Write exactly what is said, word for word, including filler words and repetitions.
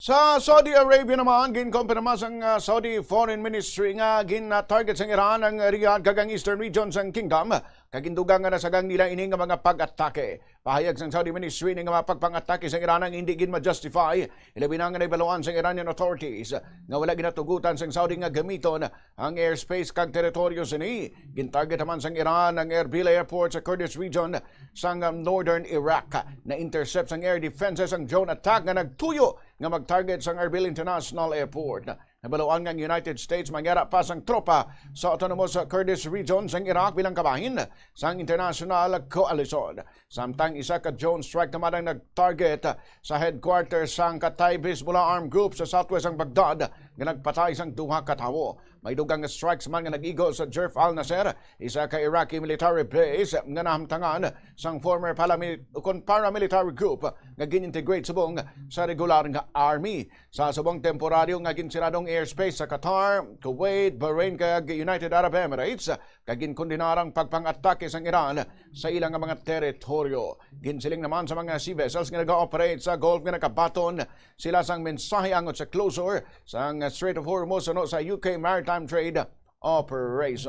Sa Saudi Arabia naman, ginkumpirma sang, ah, Saudi Foreign Ministry nga gin-target sang Iran ang Riyadh kag ang eastern region sang kingdom, kag gindugang nga nasagang nila ini nga mga pag-atake. Pahayag sang Saudi Ministry, ini nga mga pagpang-atake sang Iran ang hindi gin-ma-justify, ilabi na nga nahibaluan sang Iranian authorities nga wala ginatugutan sang Saudi nga gamiton ang airspace kag teritoryo sini. Gin-target naman sang Iran ang Erbil Airport sa Kurdish region sang, um, northern Iraq. Na-intercept sang air defenses ang drone attack nga nagtuyo nga mag-target sang Erbil International Airport. Nabaluan nga ang United States mangyara pa sang tropa sa autonomous Kurdish region sang Iraq bilang kabahin sang international koalisyon. Samtang isa ka drone strike naman ang nag-target sa headquarters sang Kataib Hezbollah armed group sa southwest sang Baghdad nga nagpatay sang duha ka tawo. May dugang nga strikes man nga nag-igo sa Jerf Al Nasser, isa ka Iraqi military base nga nahamtangan sang former palami-, ukon paramilitary group nga gin-integrate subong sa regular nga army. Sa subong temporaryo nga ginsiradong airspace sa Qatar, Kuwait, Bahrain kag United Arab Emirates, kag ginkondenar ang pagpang-atake sang Iran sa ila nga mga teritoryo. Ginsiling naman sa mga sea vessels nga nag-ooperate sa Gulf nga nakabaton sila sang mensahe angot sa closure sang Strait of Hormuz suno sa U K maritime trade operation.